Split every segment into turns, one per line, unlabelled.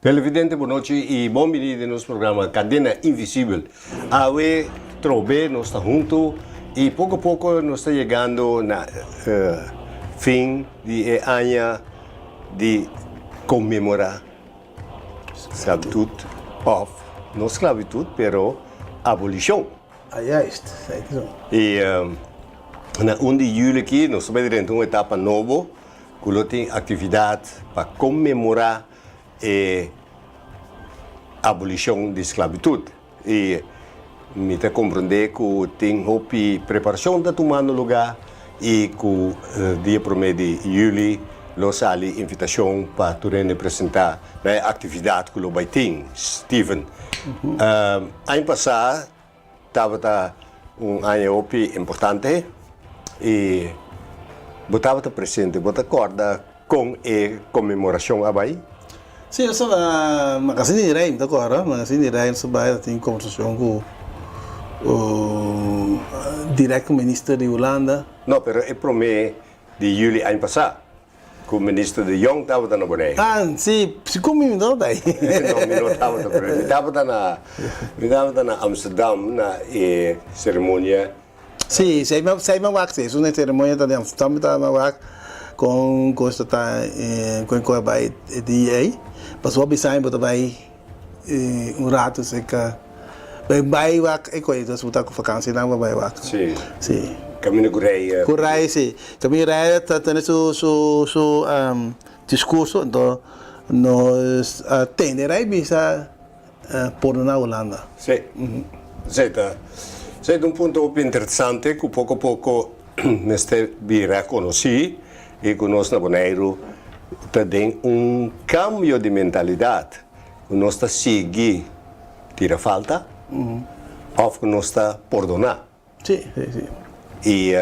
Televidente bon nochi y bon bini den nos programa Cadena Invisibel. Awe trobe nos ta hunto y poco poco nos ta yegando na fin di e aña di conmemora sclavitud of no sclavitud pero abolicion.
Ah juist, esei ta so.
Y na un di juli aki nos ta bay drenta un etapa nobo cu lo tin actividad pa conmemora e abolicion di sclavitud. Y mi ta comprende cu tin hopi preparacion ta tumando lugar y cu dia prome di juli lo sali invitacion pa tur hende presenta na e actividad cu lo bay tin. Steven, aña pasa Tabata un aña hopi importante y bo tabata presente. Bo ta corda con e conmemoracion a bay?
Sí, nos tabata Magazine di Rey, mi ta corda. Magazine di Rey nos a bay, tin conversacion cu direct cu minister di Hulanda.
No, pero e prome di juli aña pasa. Ku minister de Jong tabata na Boneiru.
Ah, si, si ku mi no tabata ei.
No, mi no tabata pero mi tabata na, mi tabata na Amsterdam na e seremonia.
Si, si mi si mi a wak si, esun e seremonia ta di Amsterdam mi tabata a wak kon kos ta ta kon e kos a bai e dia ei. Pasobra bo bisa mi bo ta bai un rato cerca bai bai wak e koe entonces bo ta ku vakantie nan bo bai wak.
Si.
Si.
Camino ku rei.
Ku rei si. Camino rei ta tene su su su discurso enton nos a tende rei bisa pone na Hulanda.
Si. Esei ta esei ta un punto hopi interesante ku poko poko mester bira konosí i ku nos na Boneiru ta den un kambio di mentalidat. Ku nos ta sigui tira falta òf ku nos ta pordoná.
Sí, sí, sí.
I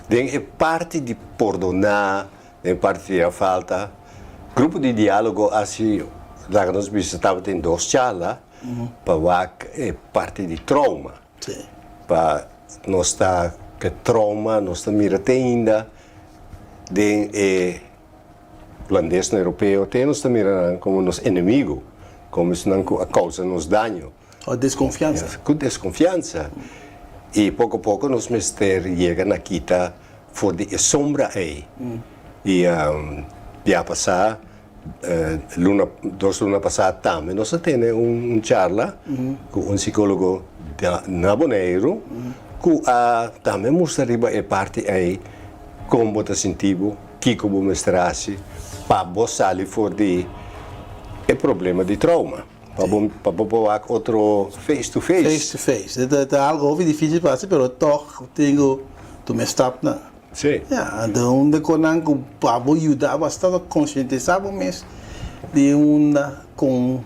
den e parti di pordoná, den e parti di tira falta, grupo di diálogo a hasi, laga nos bisa tabatin dos charla pa wak e parti di trouma.
Sí.
Pa nos ta ke trouma nos ta mira te ainda den e Hulandesnan europeo te nos ta mira nan komo nos enemigo, komo esnan ku a kousa nos daño.
O deskonfiansa.
Ku deskonfiansa. I poko poko nos mester yega na kita for di e sombra ei. I bia pasá, luna, dos luna pasá tambe nos a tene un charla ku un sikólogo na Boneiru ku a tambe mustra riba e parti ei kon bo ta sinti bo. Kiko bo mester hasi pa bo sali for di e problema di trauma? Pa bo pa bo por wak otro face to face.
Face to face. E ta algo hopi dificil pa hasi pero tog tin ku tuma e stapnan.
Si.
Ya, anto un di konan ku pa bo yuda bo hasta ta konsientisá bo mes di unda kon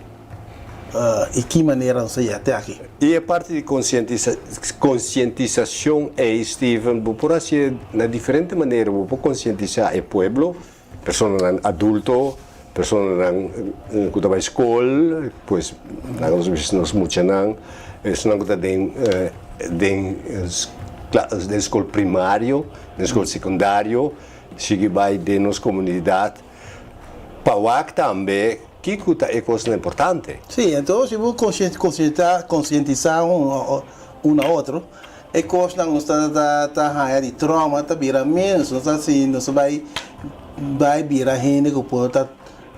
i ki manera nos a yega te aki.
I e parti di konsientisashon ei, Steven, bo por hasié na diferente manera. Bo por konsientisá e pueblo, personanan adulto, personanan ku ta bai skol, pues laga nos bisa nos muchanan, esnan ku ta den den den skol primario, den skol sekundario, sigui bai den nos komunidat. Pa wak tambe kiko ta e kosnan importante.
Sí, enton si bo konsientisá un na otro, e kosnan ku nos ta ta haña di trauma ta bira ménos. Nos ta hasi, nos ta bai bai bira hende ku por ta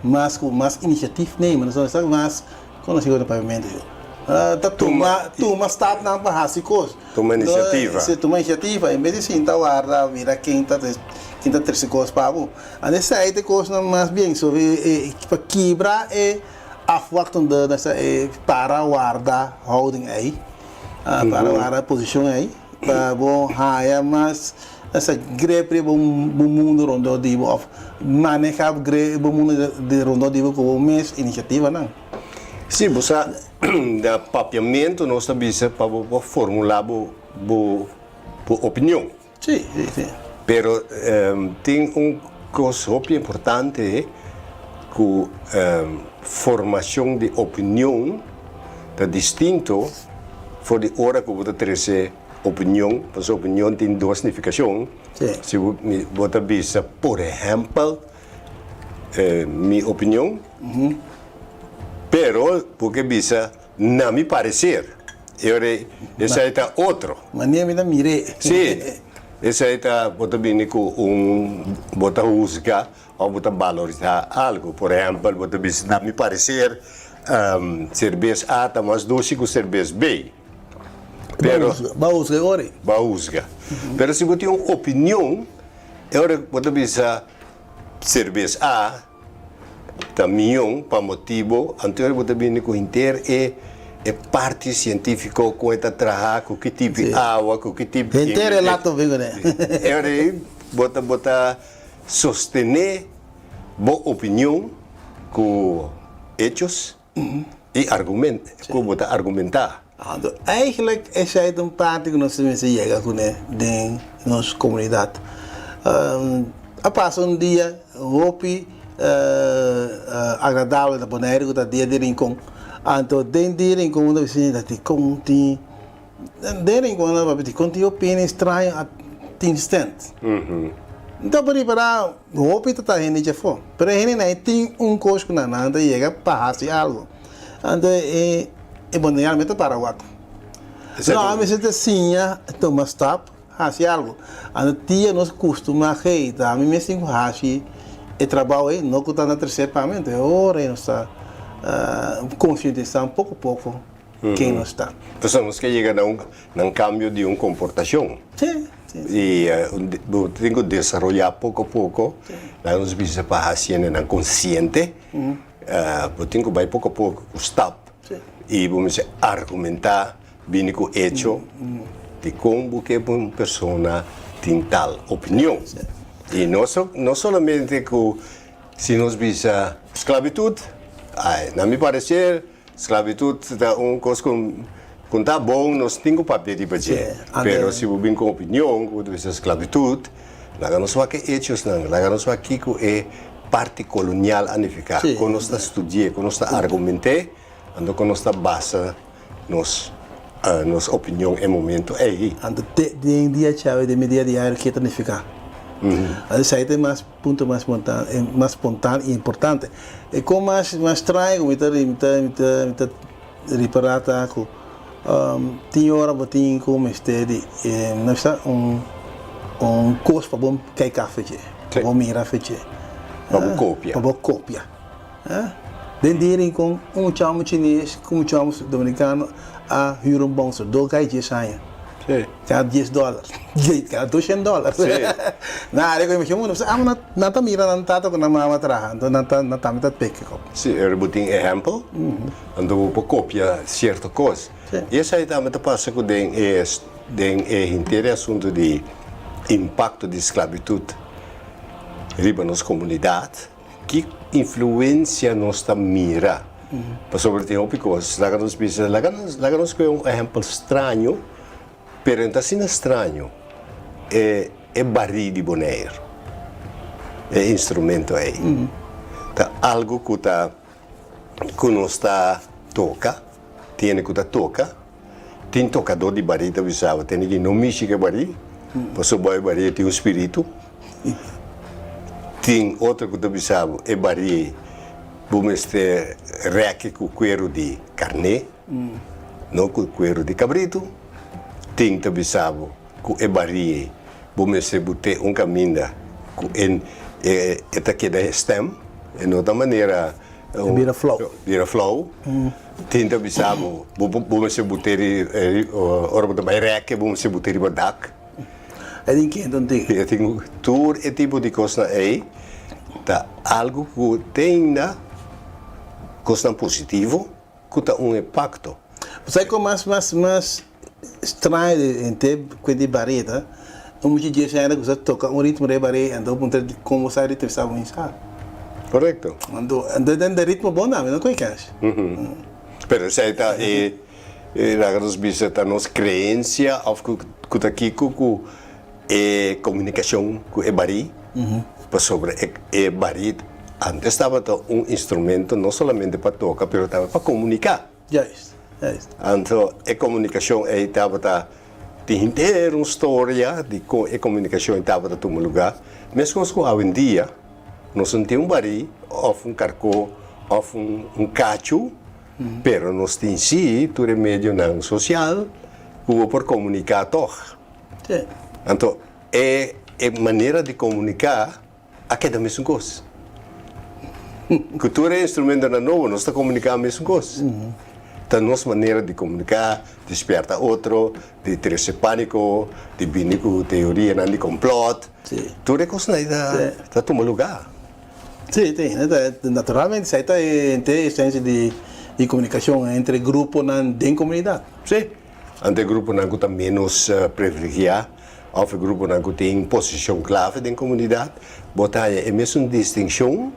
mas ku mas inisiatif nemen. Nos ta mas, kono si na papiamentu yo? Ta tuma tuma stapnan pa hasi kos.
Tuma inisiativa.
Sí, tuma inisiativa. En bes di sinta warda mira ken ta ken ta trese kos pa bo. Anda esei ta e kosnan mas bien so e pa kibra e afwachtende nesta e para warda houding ei, para warda posishon ei pa bo haya mas esa grip riba bo mundo rondó di bo òf maneha bo mundo rondó di bo ku bo mes inisiativanan.
Sí, bo sa na papiamentu nos ta bisa pa bo por formulá bo bo opinion.
Sí, sí, sí.
Pero tin un kos hopi importante ku formashon di opinion ta distinto for di ora ku bo ta trese opinion, pasobra opinion tin dos nifikashon.
Sí.
Si bo bo ta bisa por ehèmpel mi opinion. Pero bo ke bisa na mi parecer, e ora ei esei ta otro.
Manera mi ta mir'é.
Sí, esei ta bo ta bini ku un bo ta husga òf bo ta balorisá algu. Por ehèmpel, bo ta bisa na mi parecer serbes A ta mas dushi ku serbes B. Pero.
Bo a husga e ora ei.
Bo a husga. Pero si bo tin un opinion, e ora bo ta bisa serbes A ta mion pa motibo anto bo ta bini ku henter e e parti sientifiko kon e ta traha ku ki tipo di awa ku ki tipo di
Henter e lato bin kuné.
E ora ei bo ta bo ta sostené bo opinion ku hechos i argument ku bo ta argumentá.
Anto eigenlijk esei ta un parti ku nos mester yega kuné den nos komunidat. A pasa un dia hopi agradabel na Boneiru ku ta dia di Rincon. Anto den dia di Rincon un ta bisa ta dikon tin den Rincon nan ta papia dikon tin hopi hende straño a tin stent. Nta por ripará hopi ta ta hende djafó, pero e hendenan ei tin un kos ku nan nan ta yega pa hasi algu. Anto e e boneiano mi ta para wak. No, a mester ta siña tuma stap, hasi algu. Anto tia nos kustumá hey, ta mi mes tin ku hasi e trabou ei, no ku ta na terser pa mi. Anto e ora ei nos ta konsientisá poko poko ken nos ta.
Pasobra nos ke yega na un na un kambio di un komportashon.
Sí, sí.
I bo tin ku desaroyá poko poko, laga nos bisa pa hasi hendenan konsiente. Bo tin ku bai poko a poko ku stap i bo mester argumentá, bini ku echo dikon bo ke pa un persona tin tal opinion. I no no solamente ku si nos bisa sklabitut, ai na mi pareser sklabitut ta un kos ku ku ta bon nos tin ku papia riba dje. Pero si bo bin ku opinion ku bo ta bisa sklabitut, laga nos wak e echosnan, laga nos wak kiko e parti kolonial a nifiká, kon nos ta studi'é, kon nos ta argument'é, anto kon nos ta basa nos nos opinion e momento ei.
Anto te den dia djawe, den mi dia diario ke ta nifiká. Anto esei ta e mas punto mas mas spontan i importante. E kon mas mas straño ku mi ta mi ta mi ta mi ta ripará ta ku tin ora bo tin ku mester di no sa un un kos pa bo kai kafe dje, pa bo mira afe dje.
Pa bo kopia.
Pa bo kopia. Den di Rincon un muchamu chines ku un muchamu dominikano a hür un bouncer do kai djes aña. Kada dies dòler. Kada doshen dòler. Na área ku mi mundo amo nan ta mira nan tata ku nan mama traha anto nan ta nan tambe ta peke kop.
Sí, ora bo tin ehèmpel, anto bo por kopia sierto kos. I esei tambe ta pasa ku den e den e henter e asuntu di impakto di sklabitut riba nos komunidat. Ki influencia nos ta mira? Pasobra tin hopi cos. Laga nos bisa, laga nos, laga nos coge un ehempel straño, pero no ta asina straño. E, e barí di Bonaire, e instrumento ei, ta algo cu ta, cu nos ta toca, tiene cu ta toca. Tin tocador di barí ta bisa bo, tene ki no mishi cu e barí, pasobra e barí tin un spiritu. Tin otro ku ta bisa bo e barí bo mester rèki ku kueru di karné, no ku kueru di kabritu. Tin ta bisa bo ku e barí bo mester bot'é un kaminda ku e e ta keda stèm, e no ta manera
E bira flou.
Bira flou. Tin ta bisa bo bo mester bot'é ora bo ta bai rèki bo mester bot'é riba dak.
E tin kende un tin.
E tin tur e tipo di kosnan ei ta algu ku te ainda kosnan positivo ku ta un impakto.
Bo sa kiko mas mas mas straño di henter ku di barí ta? Un mucha djes aña ku sa toka un ritmo den barí anto bo puntra kon bo sa ritmo sa bo mi sa.
Korekto.
Anto anto den ritmo bon tambe no koe kèns.
Pero esei ta e E laga nos bisa ta nos creencia of cu cu ta kico cu e comunicacion cu e barí, pasobra e e barí antes tabata un instrumento no solamente pa toca pero tambe pa comunica.
Juist, juist.
Anto e comunicacion ei tabata tin henter un storia di con e comunicacion ei tabata tuma lugar, mescos cu awendia nos no tin un barí of un carco of un un cachu. Pero nos tin sí tur e medionan sosial ku bo por komuniká tòg. Anto e e manera di komuniká a keda mesun kos. Ku tur e instrumentonan nobo nos ta komuniká mesun kos. Ta nos manera di komuniká, di spièrta otro, di trese pániko, di bini ku teorianan di komplòt. Tur e kosnan ei ta tuma lugá.
Sí, tin. Naturalmente esei ta e esensia di komunikashon entre gruponan den komunidat.
Sí. Ante e gruponan ku ta ménos privilegiá òf e gruponan ku tin posishon klave den komunidat, bo ta haña e mesun distinshon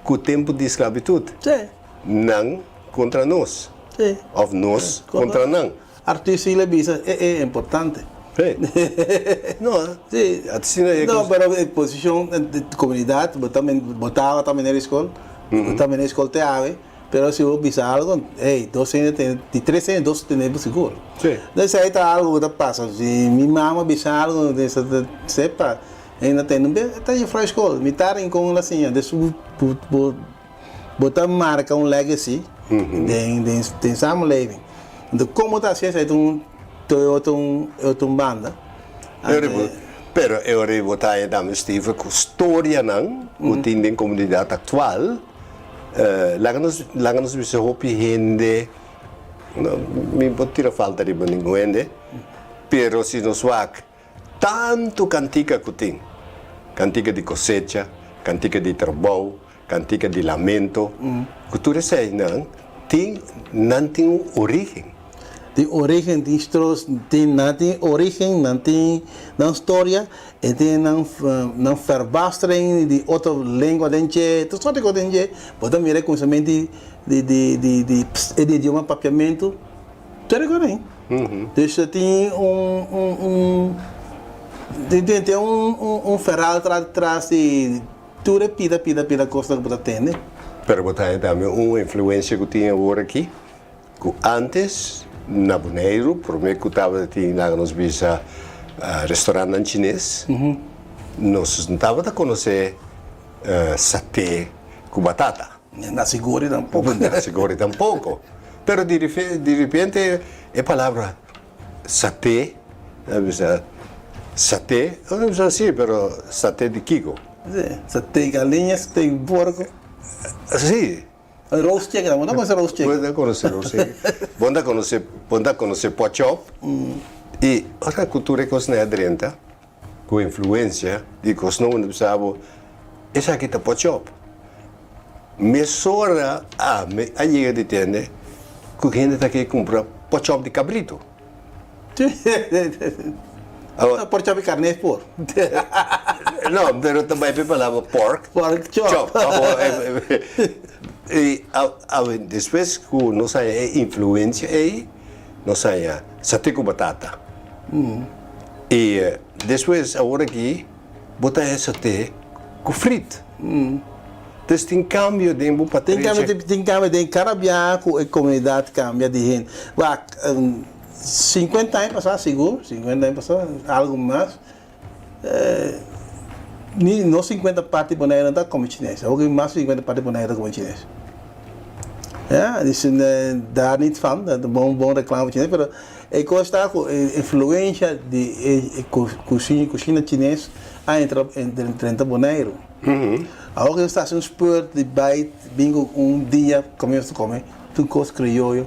ku tempu di sklabitut.
Sí.
Nan kontra nos.
Sí.
Òf nos kontra nan.
Arthur sí le bisa e e importante.
Sí. No,
Sí.
asina e
No,
kos.
pero e posishon di komunidat, bo ta bo tabata mene di skol, bo ta mene di skol te awe, pero si bo bisa algo, ey, dos hende tene, di tres hende, dos tene bo sigur.
Sí.
Esei ta algo ku ta pasa. Si mi mama bisa algo, sepa, e na tene un bes, e ta yefrou skol, mi ta rincon la siña. Des bo bo Bo ta marka un legacy den den samenleving. Enton kon bo ta hasi esei ta un ta e otro un e otro un banda.
Pero e ora ei bo ta haña tambe Steven ku storianan ku tin den komunidat aktual laga nos laga nos bisa hopi hende no mi por tira falta riba ningun hende pero si nos wak Tantu kantika ku tin, kantika di kosecha, kantika di trabou, kantika di lamento, ku tur eseinan tin, nan tin un orígen.
Tin orígen, tin stros, tin, nan tin orígen, nan tin nan storia, e tin nan, nan verbastering di otro lengua den dje, tur sorti kos den dje, bo ta mira e kuminsamentu di, di, di, di, di idioma papiamentu. Tur e kos ei. Dus ta tin un un un tin tin tin un un un ferral tras tras di tur e pida pida pida kosnan ku bo ta tende.
Pero bo ta haña tambe un influensia ku tin awor aki ku antes na Boneiru prome ku tabata tin laga nos bisa restaurantnan chines nos no tabata konosé saté ku batata.
Nasi gori tampoco.
Nasi gori tampoco. Pero di di repente e palabra saté, a bisa saté, a bisa si, pero saté di kiko?
Si, saté galiña, saté di porco.
Si.
Roast chicken, bo no conoce roast chicken?
Bo no conoce roast chicken. Bo no conoce, bo no conoce pork chop. Y ora cu tur e cosnan a drenta, Ku influensia di kosnan bo ta bisa bo, esaki ta pochop. Mesora ami a yega di tende ku hende ta ke kumpra pochop di kabritu.
Awor, Porchop di karné por.
No, pero ta bai pa e palabra pork.
Pork chop.
I awe despues ku nos haña e influensia ei, nos haña sate ku batata. I despues awor aki bo ta hesa te ku frit. Dus tin kambio den bo
Tin kambio,
patrecha.
tin kambio den kada biaha ku e komunidat kambia di hende. Wak, sinkuenta aña pasá sigur, sinkuenta aña pasá, algu mas, ni no sinkuenta parti Boneiru no ta kome chines. Awor ki mas sinkuenta parti Boneiru ta kome chines. Ya, dus daar niet van, dat ta bon bon reklame pa chines, pero E kos ta ku e influensha di e kushina chines a entra drenta Boneiru. Awor ku nos ta hasi un spurt di bai bin ku un dia kome nos ta kome tur kos krioyo.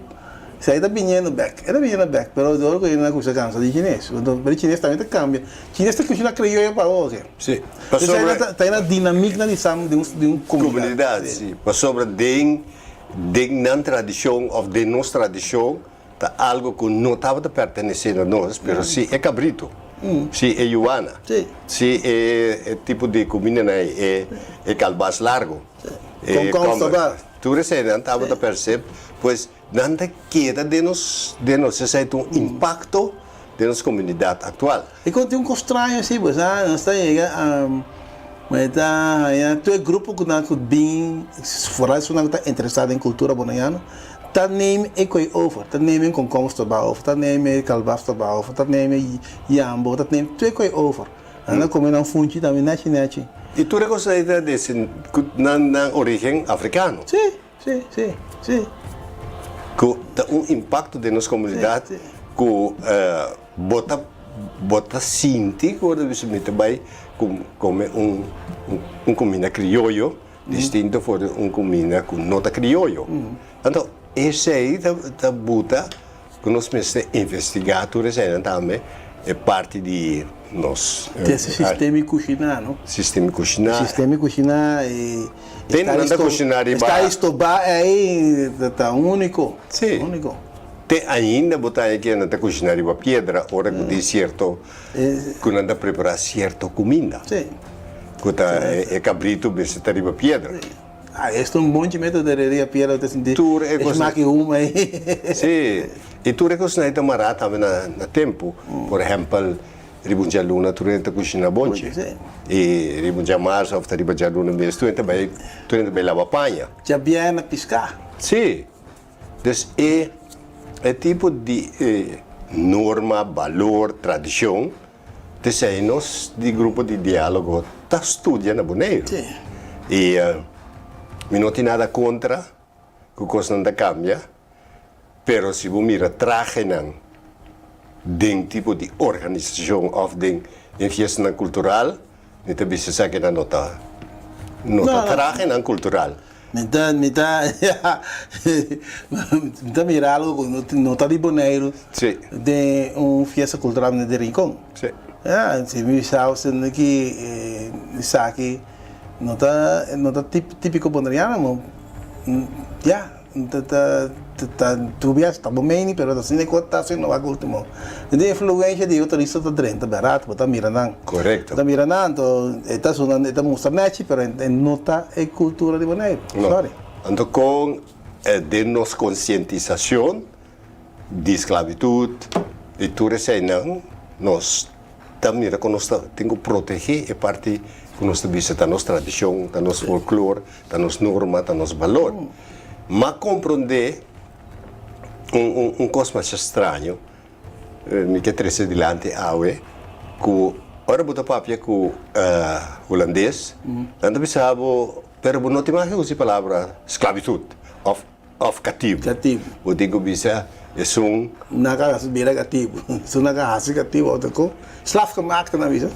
Esei ta biniendo bek, e ta biniendo bek, pero dor ku e nan kuminsá kansa di chines. Pero e chines tambe ta kambia. Chines ta kushina krioyo pa awor ke.
Si, pasobra.
Ta e dinamiknan di sam di un komunidat.
Komunidat, si. Pasobra den nan tradishon òf den nos tradishon Ta algo cu no tabata pertenece na nos, pero si e cabrito, si e yuana, si e tipo di cumindanan ey, e e calbas largo, e tur eseynan tabata percep, pues nan ta keda den nos, den nos, esey ta un impacto den nos comunidad actual.
E con tin un cos straño así, pues a nos ta yega ta haya tur e grupo cu nan cu bin, foral esunnan cu ta interesa den cultura bonaiano, Ta neem e koe over, ta neem e konkomber stobá over, ta neem e kalbas stobá over, ta neem e yambo, ta neem tur e koe over. Nan ta kome nan funchi tambe nechi nechi.
I tur e kos ei ta desen ku nan nan origen afrikano.
Sí, sí, sí, sí.
Ku ta un impakto den nos komunidat ku bo ta bo ta sinti ku ora bisa mi ta bai kome un un kuminda krioyo distinto for di un kuminda ku no ta krioyo. Anto esei ta ta buta ku nos mester investigá tur eseinan tambe e parti di nos.
Te sistema di kushiná no?
Sistema di kushiná.
Sistema di kushiná e.
Tin nan ta kushiná riba.
Esta istobá ei ta úniko.
Sí.
Úniko.
Te ainda bo ta haña ke nan ta kushiná riba piedra ora ku tin sierto ku nan ta prepará sierto kuminda.
Sí.
Ku ta e kabritu mester ta riba piedra.
Sí. Ah, esta un bonchi mester ta riba piedra ta sinti
Tur e kos.
E smak e huma ei.
Sí. I tur e kosnan ei ta mará tambe na tempu. Por ehèmpel. Riba un djaluna tur hende ta kushina bonchi. I riba un djamars òf ta riba djaluna mes tur hende ta bai tur hende ta bai laba paña.
Djabièrnè piská.
Sí. Dus e e tipo di norma, balor, tradishon ta esei nos di grupo di diálogo ta studia na Boneiru. I mi no tin nada kontra ku kosnan ta kambia. Pero si bo mira trahenan den tipo di organisashon òf den den fiestanan kultural, mi ta bisa esakinan no ta no ta trahenan kultural.
Mi ta mi ta mi ta mira algo ku no no ta di Boneiru den un fiesta kultural di Rincon. Ya, si mi bisa ki esaki no ta no ta tipiko boneriano, ya. Ta ta ta tur biaha ta bo meni pero ta asina ku ta asina wak ultimo. Di influencia di e turista ta drenta bèrat bo ta mira nan.
Korekto.
Bo ta mira nan anto e ta suna e ta mustra nechi pero e no ta e kultura di Boneiru.
No.
Sorry.
Anto kon den nos konsientisashon di sklabitut di tur eseinan nos ta mira ku nos ta tin ku protegé e parti ku nos ta bisa ta nos tradishon, ta nos folklor, ta nos norma, ta nos balor. M'a komprondé un un un kos masha straño, mi ke trese dilanti awe, ku ora bo ta papia ku hulandes, nan ta bisa bo, pero bo no tin mag usa e palabra sklabitut òf Of katibu.
Katibu.
Bo tin ku bisa esun.
Nan ka bira katibu. Esun nan ka hasi katibu òf ta kon? Slaafgemaakte nan bisa.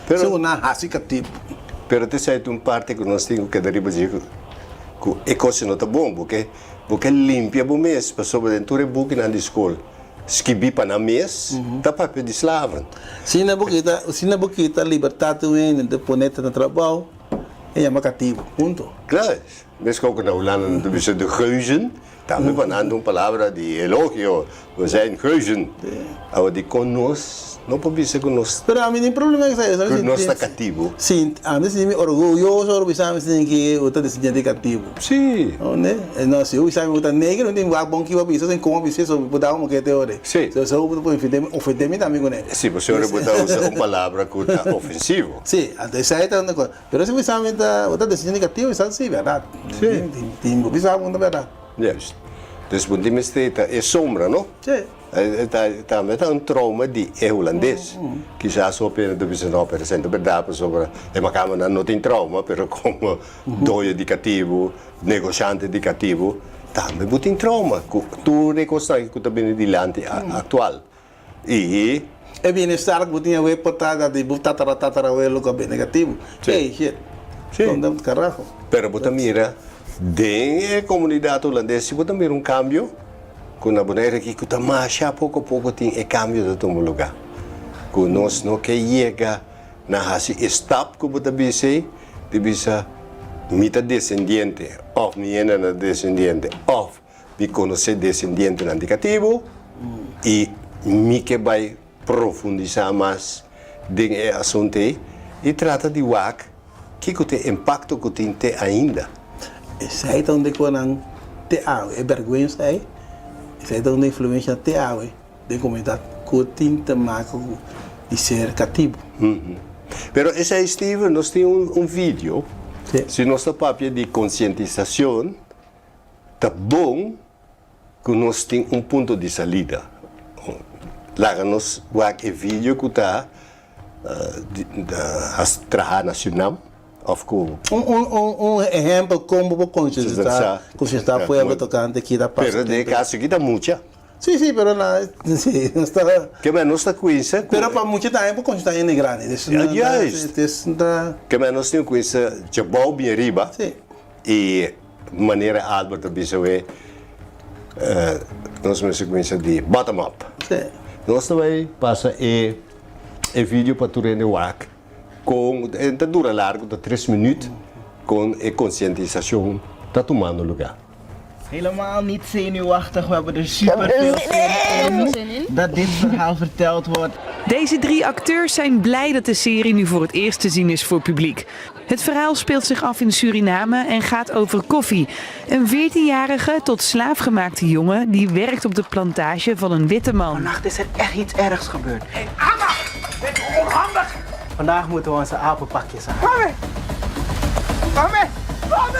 Pero.
Esun ku nan hasi katibu.
Pero ta esei ta un parti ku nos tin ku keda riba dje ku e kos no ta bon. Bo ke bo ke limpia bo mes pasobra den tur e bukinan di skol skibí pa nan mes ta papia di slaven.
Si nan bo kita si nan bo kita libertat un hende ta pone ta na trabou e yama katibu. Punto.
Klaar. Meskos ku na Hulanda nan ta bisa de geuzen, tambe pa nan ta un palabra di elogio, we zijn geuzen. Awa dikon nos no por bisa ku nos
Pero ami tin problema ku esei,
ku nos ta katibu?
Si, ami ta sinti mi orguyoso ora bisa mi sinti ki bo ta desendiente di katibu.
Si.
Ounde? No, si bo bisa mi bo ta negro, mi tin wak bon kiba bisa, sin komo bisa, so bo ta como ke te ora.
Si.
So so bo ta por ofende mi tambe kuné.
Si, pasobra bo ta usa un palabra ku ta ofensivo.
Si, anto esei ta un kos. Pero si bo bisa mi ta, bo ta desishon negativo, bisa si bèrdat.
Sí.
Tin bo bisa bo ta bèrdat.
Juist. Dus bo tin mester ta e sombra, no?
Sí.
Ta tambe ta un trauma di e hulandes. Kisas hopi hende ta bisa no, pero esei no ta bèrdat pasobra e makamanan no tin trauma, pero komo doño di katibu, negoshante di katibu, tambe bo tin trauma ku tur e kosnan ku ta bini dilanti aktual. I.
E bienestar ku bo tin awe por ta di bo tatara tatarauelo ku a bini negativo.
Sí.
Ey, shit.
Sí.
Donde carajo.
Pero bo ta mira den e komunidat hulandes si bo ta mira un kambio ku na Bonaire aki ku ta masha poko poko tin e kambio ta tuma lugá. Ku nos no ke yega na hasi e stap ku bo ta bisa ei di bisa mi ta desendiente òf mi hende ta desendiente òf Mi konosé desendientenan di katibu i mi ke bai profundisá mas den e asuntu ei i trata di wak kiko ta e impakto ku tin te ainda.
Esei ta un di konan te awe, e bèrgwensa ei, esei ta un di influensha te awe den komunidat ku tin te maka ku di ser katibu.
Pero esei Steven, nos tin un video, si nos ta papia di konsientisashon, Ta bon ku nos tin un punto di salida. Laga nos wak e video ku ta traha na Surinam. Of ku.
Un un un un ehempel kon bo por konsientisá konsientisá pueblo tokante ki ta pasa.
Pero den e kaso aki ta mucha.
Sí, sí, pero na sí nos ta.
Ke men nos ta kuinsa ku.
Pero pa mucha tambe por konsientisá hende grandi. Dus
Ja, juist.
Dus ta.
Ke men nos tin kuinsa djabou bien riba.
Sí.
I manera Albert a bisa we nos mester kuinsa di bottom up.
Sí.
Nos ta bai pasa e e video pa tur hende wak. Kon e ta dura largu, ta tres minuut, kon e konsientisashon ta tumando lugá.
Helemaal niet zenuwachtig, we hebben er super veel zin in dat dit verhaal verteld wordt.
Deze drie acteurs zijn blij dat de serie nu voor het eerst te zien is voor publiek. Het verhaal speelt zich af in Suriname en gaat over Koffie. Een 14-jarige tot slaafgemaakte jongen die werkt op de plantage van een witte man.
Vannacht is er echt iets ergs gebeurd. Hey, Anna! Dit is onhandig! Vandaag moeten we onze apenpakjes aan. Mami! Mami! Mami!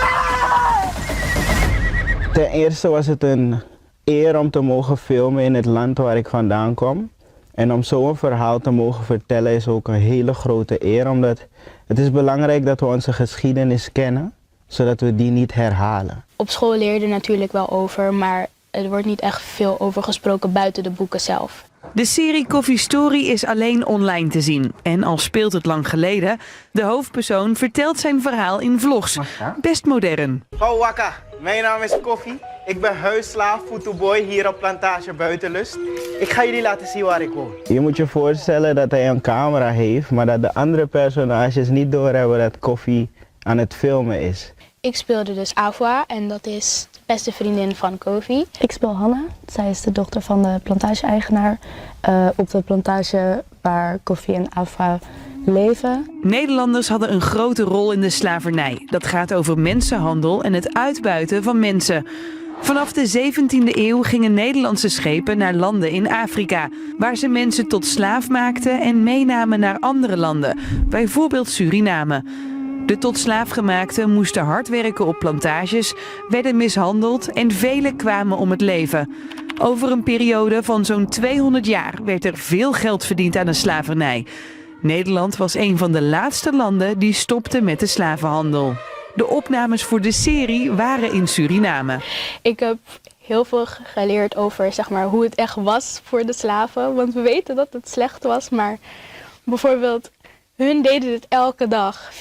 Ten eerste was het een eer om te mogen filmen in het land waar ik vandaan kom. En om zo'n verhaal te mogen vertellen is ook een hele grote eer, omdat het is belangrijk dat we onze geschiedenis kennen, zodat we die niet herhalen.
Op school leer je er natuurlijk wel over, maar er wordt niet echt veel over gesproken buiten de boeken zelf.
De serie Coffee Story is alleen online te zien. En al speelt het lang geleden, de hoofdpersoon vertelt zijn verhaal in vlogs. Best modern.
Ho wakka, mijn naam is Koffie. Ik ben huisslaaf, voetoeboy hier op plantage Buitenlust. Ik ga jullie laten zien waar ik woon. Je moet je voorstellen dat hij een camera heeft, maar dat de andere personages niet doorhebben dat Koffie aan het filmen is.
Ik speelde dus Afua en dat is de beste vriendin van Kofi.
Ik speel Hanna. Zij is de dochter van de plantage-eigenaar eh, op de plantage waar Kofi en Afua leven.
Nederlanders hadden een grote rol in de slavernij. Dat gaat over mensenhandel en het uitbuiten van mensen. Vanaf de 17e eeuw gingen Nederlandse schepen naar landen in Afrika, waar ze mensen tot slaaf maakten en meenamen naar andere landen, bijvoorbeeld Suriname. De tot slaafgemaakten moesten hard werken op plantages, werden mishandeld en velen kwamen om het leven. Over een periode van zo'n 200 jaar werd er veel geld verdiend aan de slavernij. Nederland was een van de laatste landen die stopte met de slavenhandel. De opnames voor de serie waren in Suriname.
Ik heb heel veel geleerd over zeg maar, hoe het echt was voor de slaven. Want we weten dat het slecht was, maar bijvoorbeeld hun deden dit elke dag, 24-7.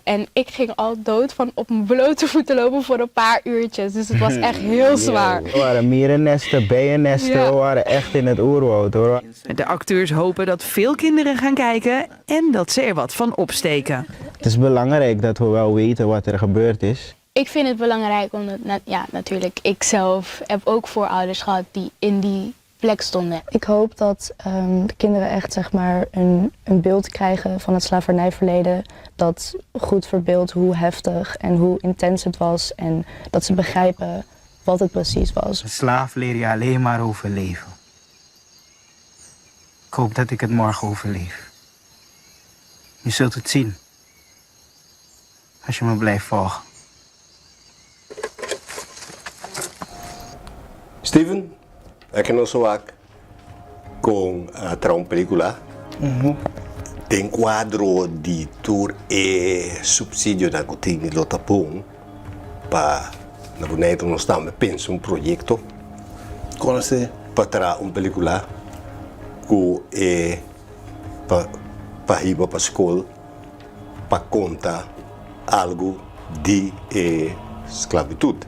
En ik ging al dood van op mijn blote voeten lopen voor een paar uurtjes. Dus het was echt heel zwaar.
Er waren mierennesten, bijennesten,
Ja.
we waren echt in het oerwoud hoor.
De acteurs hopen dat veel kinderen gaan kijken en dat ze er wat van opsteken.
Het is belangrijk dat we wel weten wat er gebeurd is.
Ik vind het belangrijk omdat, ja, natuurlijk, ik zelf heb ook voorouders gehad die in die plek stonden.
Ik hoop dat ehm, de kinderen echt zeg maar, een, een beeld krijgen van het slavernijverleden. Dat goed verbeeldt hoe heftig en hoe intens het was. En dat ze begrijpen wat het precies was.
Een slaaf leer je alleen maar overleven. Ik hoop dat ik het morgen overleef. Je zult het zien. Als je me blijft volgen.
Steven, e ke nos a wak kon a traha un pelicula den cuadro di tur e subsidionan cu tin lo ta bon pa na Boneiru nos tambe pensa un proyecto pa traha un pelicula cu e pa hiba pa scol pa konta algu di e sklabitut.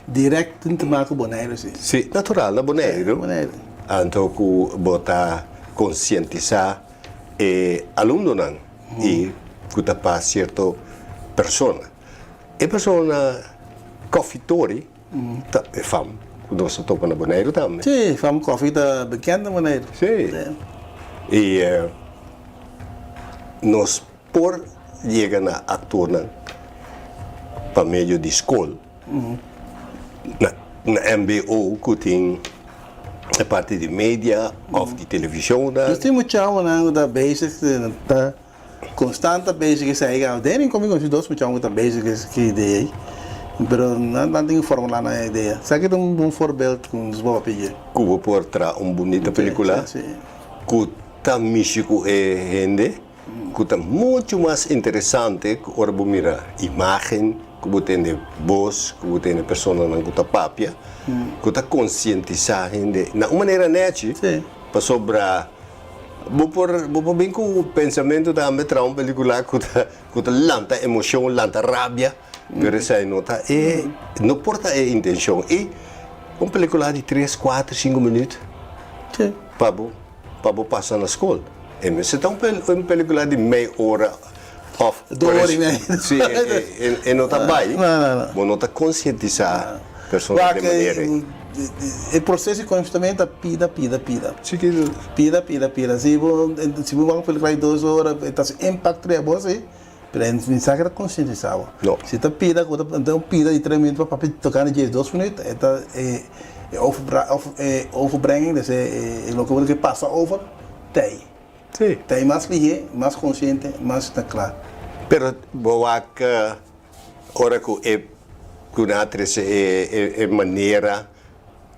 Direct tin te maka ku Boneiru si.
Si, natural na Boneiru.
Boneiru.
Anto ku bo ta konsientisá e alumnonan i ku ta pa sierto persona. E persona Koffie Tori ta e fam ku nos ta topa na Boneiru tambe.
Si, fam Koffie ta bekend na Boneiru.
Si. I Nos por yega na aktornan pa medio di skol, na na mbo ku tin e parti di media òf di televishonnan.
Nos tin muchawonan ku ta bezig, ta konstant ta bezig esei. Den mi komi konosi dos muchawonan ku ta bezig ku e idea ei, pero nan nan tin ku formulá nan idea. Esaki ta un bon voorbeeld ku nos por papia.
Ku bo por traha un bunita pelikula ku Ta mishi ku e hende. ku ta muchu mas interesante ku ora bo mira imágen, ku bo tende bos, ku bo tende personanan ku ta papia, ku ta konsientisá hende na un manera nèchi, pasobra bo por bo por bin ku pensamentu tambe traha un pelikula ku ta ku ta lanta emoshon, lanta rabia, pero esei no ta e no por ta e intenshon. I un pelikula di tres, kuater, sinku minüt pa bo pa bo pasa na skol. E mester ta un un pelikula di mei ora òf
Dos ora i mei.
Si, e e no ta bai, bo no ta konsientisá persona den manera ei.
E proseso di konsientisamentu ta pida, pida, pida.
Chikitu.
Pida, pida, pida. Si bo si bo wak un pelikula di dos ora e ta hasi impakto riba bo si, pero e mensahe ta konsientisá bo.
No.
Si ta pida ku ta un pida di tres minuto pa papia tokando djes dos minuto e ta e e overbrenging, dus e loke bo ta ke pasa over ta ei.
Sí.
Ta ei mas lihé, mas konsiente, mas ta kla.
Pero bo wak ora ku e ku nan a trese e e manera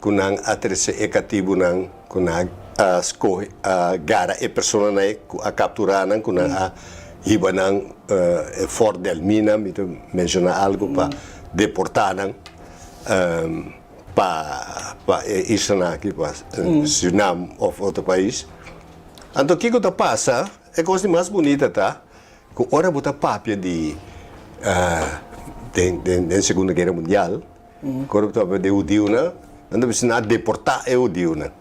ku nan a trese e katibunan ku nan a skohe a gara e personanan ei ku a kapturá nan ku nan a hiba nan e Fort de Elmina mi ta menshoná algu pa deportá nan pa pa e islanan aki pa Surinam òf otro pais. Anto kiko ta pasa? E kos di mas bunita ta ku ora bo ta papia di den den Segunda Guera Mundial, ku ora bo ta papia di hudiunan, nan ta bisa nan a deportá e hudiunan.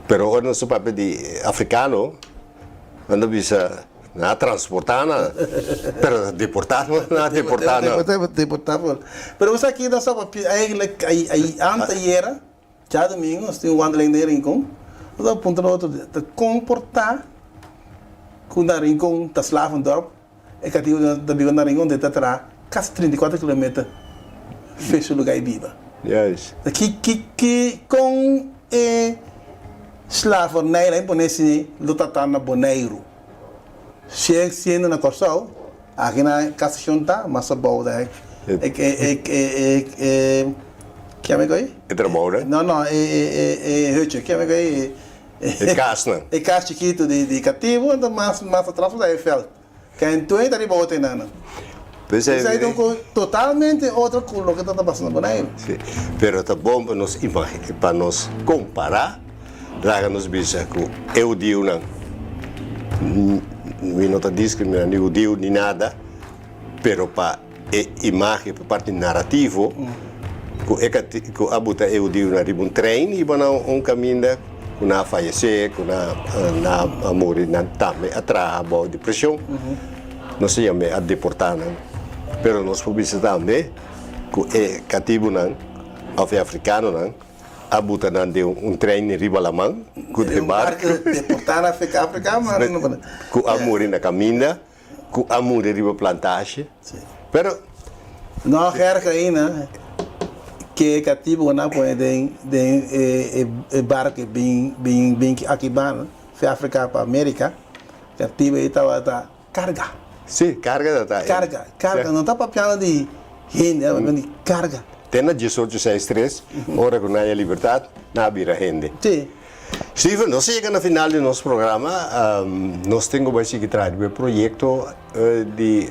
Pero ora nos ta papia di afrikano, nan ta bisa nan a transportá nan, pero deportá nan a deportá nan.
Deportá. Pero bo sa ki nos ta papia eigenlijk anteayera. Djadumingu nos tin un wandeling den Rincon. Nos a puntra otro ta kon por ta ku na Rincon ta slavendorp e katibu ta biba na Rincon ta traha kasi 34 kilometer fe su luga e biba.
Juist.
Ki ki ki kon e slavernij la pone si lo ta ta na Boneiru. Siendo na Kòrsou Aki na casa shon ta mas abou da e e e e kiami ku ei?
E trabou nan?
No no e e e hutje kiami ku ei?
E kasnan.
E kas chikitu di di katibu anto mas mas atras ta e veld. Kentuen ta riba otro enanan.
P'esei
Esei ta un kos totalmente otro ku loke ta pasa na Boneiru.
Si, pero ta bon pa nos pa nos kompará. Laga nos bisa ku e hudiunan, mi no ta diskriminá ni hudiu ni nada, pero pa e imágen, pa parti narativo, ku e ku a buta e hudiunan riba un trein hiba nan un kaminda ku nan a fayesé, ku nan a muri, nan tambe a traha bou di preshon, nos ta yam'é a deportá nan. Pero nos por bisa tambe ku e katibunan òf e afrikanonan, A buta nan den un trein riba laman ku den barku.
Deportá na Afrika, Afrika ma no por.
Ku a muri na kaminda, ku a muri riba plantashe. Pero.
No erg ainda ke e katibu ku nan a pone den den e barku bin bin bin aki banda fi Afrika pa Amerika, katibu ei tabata karga.
Si, karga ta ta.
Karga, karga. No ta papiando di hende, ta papiando di karga.
Te na diesocho seis tres, ora ku nan haya libertat, nan a bira hende.
Si.
Steven, nos a yega na final di nos programa. Nos tin ku bai sigui traha riba e proyekto di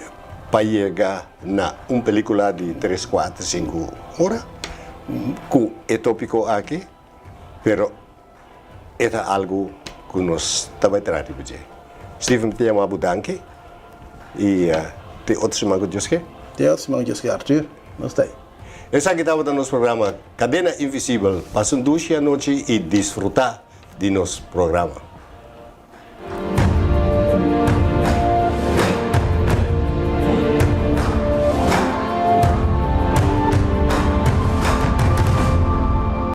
pa yega na un pelikula di tres, kuater, sinku ora ku e topiko aki, pero E ta algu ku nos ta bai traha riba dje. Steven, mi ta yama bo danki i te otro siman ku Dios ke.
Te otro siman ku Dios ke, Arthur. Nos ta ei.
Esaki tabata nos programa Kadena Invisibel. Pasa un dushi anochi i disfruta di nos programa.